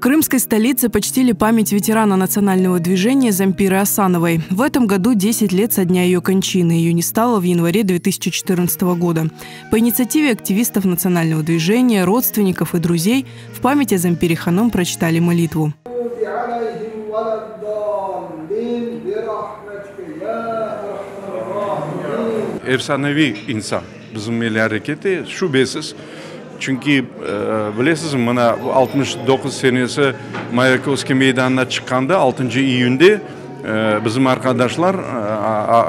Крымской столице почтили память ветерана национального движения Зампиры Асановой. В этом году 10 лет со дня ее кончины. Ее не стало в январе 2014 года. По инициативе активистов национального движения, родственников и друзей в память о Зампире Ханом прочитали молитву. Efsaneviy insan bizim milliy arekette, şübesiz. Çünki, bilesizmi, mına 69 senesi Mayakovskiy meydanına çıqqanda, altıncı iyünde, bizim arqadaşlar,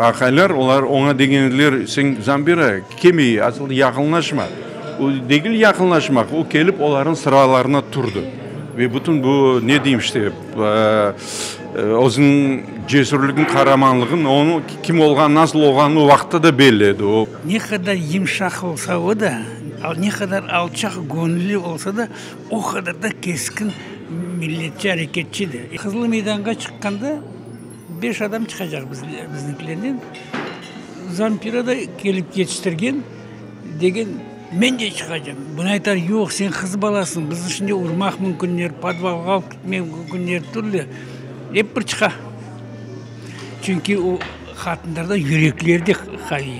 aqaylar, olar oña degen ediler, sen, Zambira, kelmey, asıl yaqınlaşma. O, degil yaqınlaşmaq, o kelip olarnıñ sıralarına turdı. Ve bütün bu, ne deyim işte, özüniñ cesürligin, qaramanlığın, onıñ kim olğanı, nasıl olğanı o vaqıtta da belli edi. O. Ne qadar yımşaq olsa o da, ne qadar alçaq göñülli olsa da, o qadar da keskin milletçi areketçidir. Qızıl meydanğa çıqqanda beş adam çıqacaq biznikilerden, Zampira da kelip yetiştirgen, degen, men de çıqacam. Buna aytar, yoq, sen qız balasıñ, bizni şimdi urmaq mümkünler, podvalğa alıp ketmek mümkünler, türlü. Ep bir çıqa. Çünki o qatınlarda yürekleri de qaviy.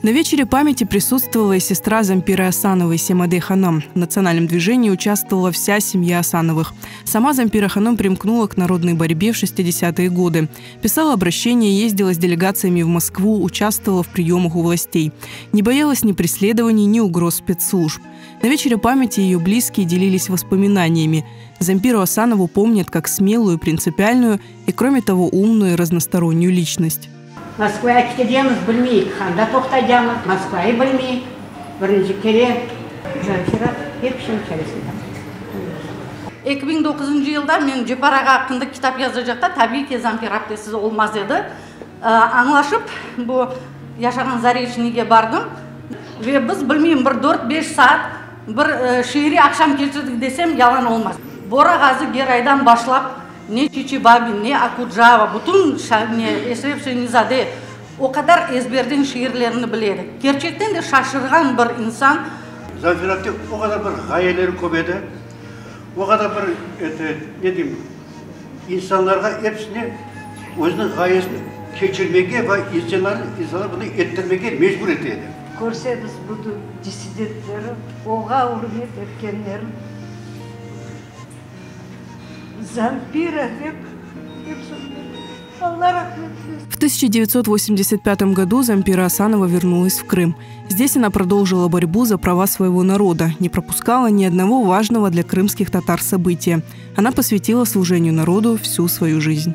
На вечере памяти присутствовала и сестра Зампиры Асановой Семаде Ханım. В национальном движении участвовала вся семья Асановых. Сама Зампира Ханım примкнула к народной борьбе в 60-е годы. Писала обращения, ездила с делегациями в Москву, участвовала в приемах у властей. Не боялась ни преследований, ни угроз спецслужб. На вечере памяти ее близкие делились воспоминаниями. Зампиру Асанову помнят как смелую, принципиальную и, кроме того, умную и разностороннюю личность. Moskvaya ketemiz, bilmeyik, anda toqtaycaqmız, Moskvayı bilmeyik, birinci kere Zamfira ep işin çaresini taptı. 2009 yılda men Ceppar ağa aqqında kitap yazacaqta, tabiiy ki, Zamfira aptesiz olmaz edi. Añlaşıp, bu yaşağan Zareçniyge bardım ve biz, bilmeyim, bir dört-beş saat bir şiiriy aqşam keçirdik desem, yalan olmaz. Bora Ğazı Geraydan başlap, Ne Çiçi Babin, ne Okucava, bütün ne Eşref Şemizade o qadar ezberden şiirlerini bile edi. Kerçekten de şaşırğan bir insan. Zafer apte o qadar bir ğayeleri köp edi, o qadar bir, eto, ne deyim, insanlarğa episine özüniñ ğayesini keçirmege ve insanlarnı, insanlar bunı ettirmege mecbur ete edi. Körseñiz, bütün dissidentleri, oña ürmet etkenlerin. Zampira dep, Alla rahmet eylesin. В 1985 году Зампира Асанова вернулась в Крым. Здесь она продолжила борьбу за права своего народа, не пропускала ни одного важного для крымских татар события. Она посвятила служению народу всю свою жизнь.